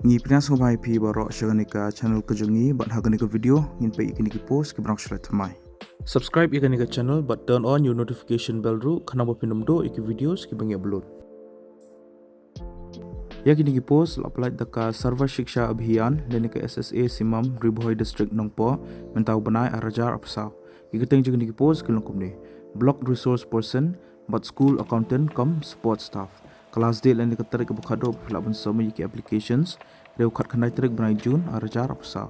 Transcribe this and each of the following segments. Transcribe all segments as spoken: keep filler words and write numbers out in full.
Ngi pdiang sngewbha ïa phi baroh sha kane ka channel ka jong ngi, bad ha kane ka video ngin peit ïa kine ki post kiba nang shlei thymmai. Subscribe ïa kane ka channel bad turn on your notification bell ruh, khnang ba phin ym duh ïa ki videos kiba ngi upload. Ïa kine ki post la pyllait da ka Sarva Shiksha Abhiyan lane ka S S A Simam, Ri Bhoi District, Nongpoh, mynta u bnai ar hajar arphew saw. Ki kyrteng jong kine ki post ki long kumne: Block Resource Person bad School Accountant cum Support Staff. Ka last date lane ka tarik kaba khatduh ba phi lah ban submit ïa ki applications ka dei u khatkhyndai tarik bnai June ar hajar arphew saw.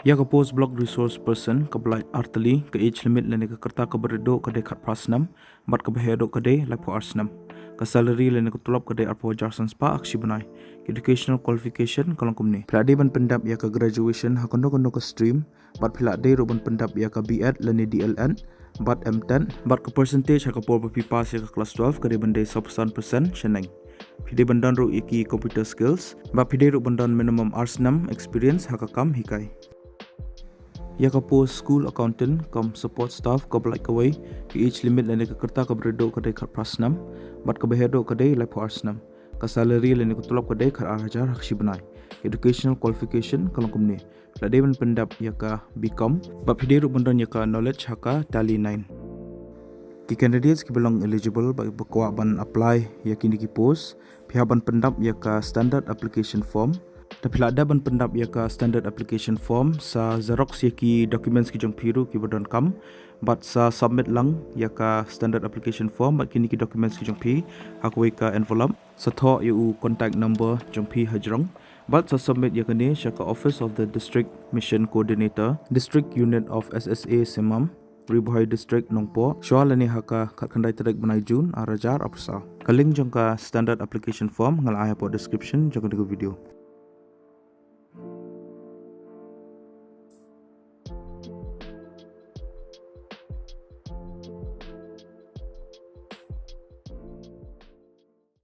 Ïa ka post Block Resource Person ka pyllait ar tylli, ka age limit lane ka rta kaba rit duh ka dei khatphra snem, bad kaba heh duh ka dei laiphew ar snem. Ka salary lane ka tulop ka dei arphew hajar san spah ha ka shi bnai. Educational qualification ka long kumne: phi lah dei ban pyndep ïa ka graduation ha kano kano ka stream, bad phi lah dei ruh ban pyndep ïa ka B Ed lane D L Ed, bad M Ted, bad ka percentage ha ka por ba phi pass ïa ka class twelve ka dei ban dei sawphew san percent shaneng. Phi dei ban don ruh ïa ki computer skills, bad phi dei ruh ban don minimum ar snem experience ha ka kam hikai. Ïa ka post School Accountant cum Support Staff ka pyllait kawei, ka age limit lane ka rta kaba rit duh ka dei khatphra snem, bad kaba heh duh ka dei laiphew ar snem. Ka salary lane ka tulop ka dei khatar hajar ha ka shi bnai. Educational qualification ka long kumne: phi lah dei ban pyndep ïa ka B Com, bad phi dei ruh ban don ïa ka knowledge ha ka Tally nine. Ki candidates kiba long eligible bad ba kwah ban apply ïa kine ki post, phi hap ban pyndep ïa ka standard application form. Te phi lah dep ban pyndep ïa ka standard application form, sa xerox ïa ki documents ki jong phi ruh kiba donkam, bad sa submit lang ïa ka standard application form bad kine ki documents ki jong phi ha kawei ka envelope. Sa thoh ïa u contact number jong phi hajrong, bad sa submit ïa kane sha ka Office of the District Mission Coordinator, District Unit of S S A Simam, Ri Bhoi District, Nongpoh, shwa lane ha ka khatkhyndai tarik bnai June ar hajar arphew saw. Ka link jong ka standard application form nga la ai hapoh description jong kane ka video.